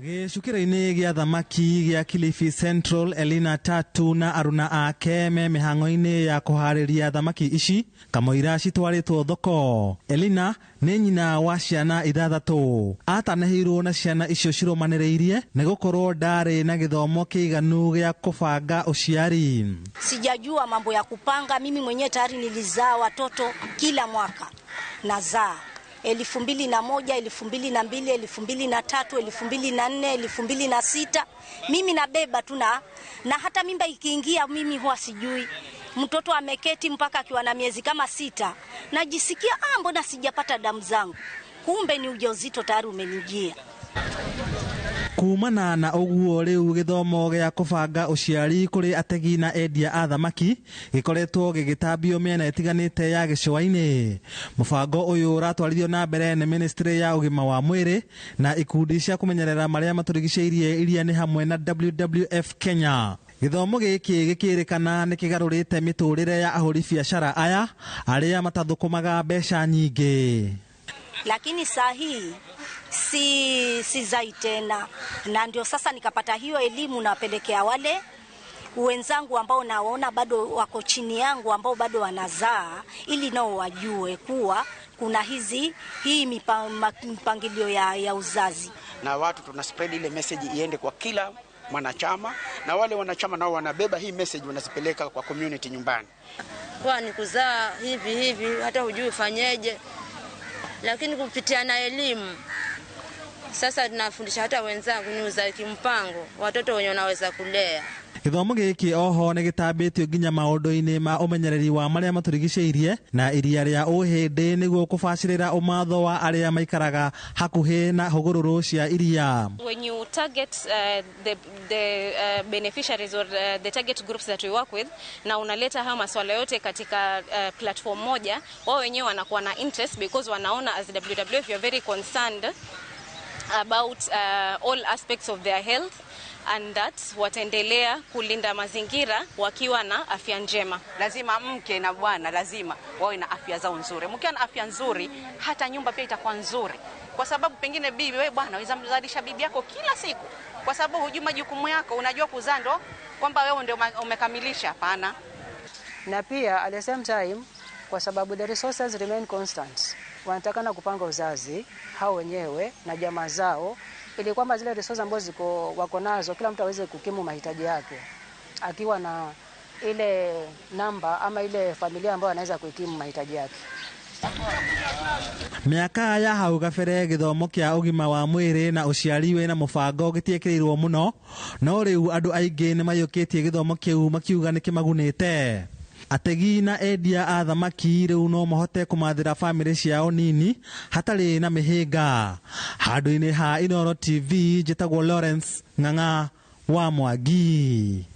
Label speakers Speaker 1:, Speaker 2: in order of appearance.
Speaker 1: Gĩcukĩro-inĩ gĩa thamaki gĩa Kilifi Central, Elina Tatu na aruna ake me mĩhang'o-inĩ ya kũharĩria thamaki ici kamũira citwarĩtwo thoko. Elina nĩ nyina wa ciana 6. Atanahĩirwo na ciana icio cirũmanĩrĩirie nĩ gũkorwo ndarĩ na gĩthomo kĩiganu gĩa kũbanga ũciari.
Speaker 2: Sijajua mambo ya kupanga. Mimi mwenyewe tayari nilizaa watoto kila mwaka, nazaa 2001, 2002, 2003, 2004, 2006. Mimi nabeba tu na hata mimba ikiingia mimi huwa sijui. Mtoto ameketi mpaka akiwa na miezi kama 6, najisikia mbona sijapata damu zangu, kumbe ni ujauzito tayari umenijia.
Speaker 1: Kumana na ũguo rĩu gĩthomo gĩa kũbanga ũciari kũrĩ ategi na endia a thamaki gĩkoretwo gĩgĩtambio mĩena ĩtiganĩte ya gĩcũa-inĩ. Mũbango ũyũ ũratwarithio na mbere nĩ Ministry ya ũgima wa mwĩrĩ na ikundi cia kũmenyerera marĩa matũrigicĩirie iria nĩ hamwe na WWF Kenya. Gĩthomo gĩkĩ gĩkĩrĩkana nĩ kĩgarũrĩte mĩtũrĩre ya ahũri biacara aya arĩa matathũkũmaga mbeca nyingĩ.
Speaker 2: Lakini saa hii sizai tena, na ndio sasa nikapata hiyo elimu, nawapelekea wale wenzangu ambao naona bado wako chini yangu ambao bado wanazaa, ili nao wajue kuwa kuna hii mipangilio ya uzazi.
Speaker 3: Na watu tuna spread ile message iende kwa kila mwanachama, na wale wanachama nao wanabeba hii message wanazipeleka kwa community nyumbani.
Speaker 4: Kwa ni kuzaa hivi hivi hata hujui ufanyeje, lakini kupitia na elimu sasa tunafundisha hata wenzangu ni uzazi kimpango, watoto wenye wanaweza kulea.
Speaker 1: Gĩthomo gĩkĩ oho nĩ gĩtambĩtio nginya maũndũ-inĩ ma ũmenyereri wa marĩa matũrigicĩirie na iria rĩa Ũhĩndĩ nĩguo kũbacĩrĩra ũmatho wa arĩa maikaraga hakuhĩ na hũgũrũrũ cia iria.
Speaker 5: When you target the beneficiaries or the target groups that we work with, na unaleta haya maswala yote katika platform moja, wao wenyewe wanakuwa na interest because wanaona as WWF you are very concerned about all aspects of their health and that wataendelea kulinda mazingira wakiwa na afya njema.
Speaker 6: Lazima mke na bwana lazima wawe na afya zao nzuri. Mkiwa na afya nzuri, hata nyumba pia itakuwa nzuri. Kwa sababu pengine bibi, wewe bwana unaweza mzalisha bibi yako kila siku, kwa sababu hujui majukumu yako, unajua kuzaa ndo kwamba wewe ndio umekamilisha. Hapana.
Speaker 7: Na pia at the same time, kwa sababu the resources remain constant, wanatakana kupanga uzazi hao wenyewe na jamaa zao, ili kwamba zile resources ambazo ziko wako nazo kila mtu aweze kukimu mahitaji yake akiwa na ile namba ama ile familia ambayo anaweza kukimu mahitaji yake.
Speaker 1: Mĩaka ya hau gabere gĩthomo kĩa ũgima wa mwĩrĩ na ũciari wĩna mũbango gĩtiĩkĩrĩirwo mũno, no rĩu andũ aingĩ nĩ maiyũkĩtie gĩthomo kĩu makiuga nĩ kĩmagunĩte. Ategi na endia a thamaki rĩu no mahote kũmathĩra bamĩrĩ ciao nini hatarĩ na mĩhĩnga. Handũ-inĩ ha Inooro TV, njĩtagwo Lawrence Ng'ang'a wa Mwangi.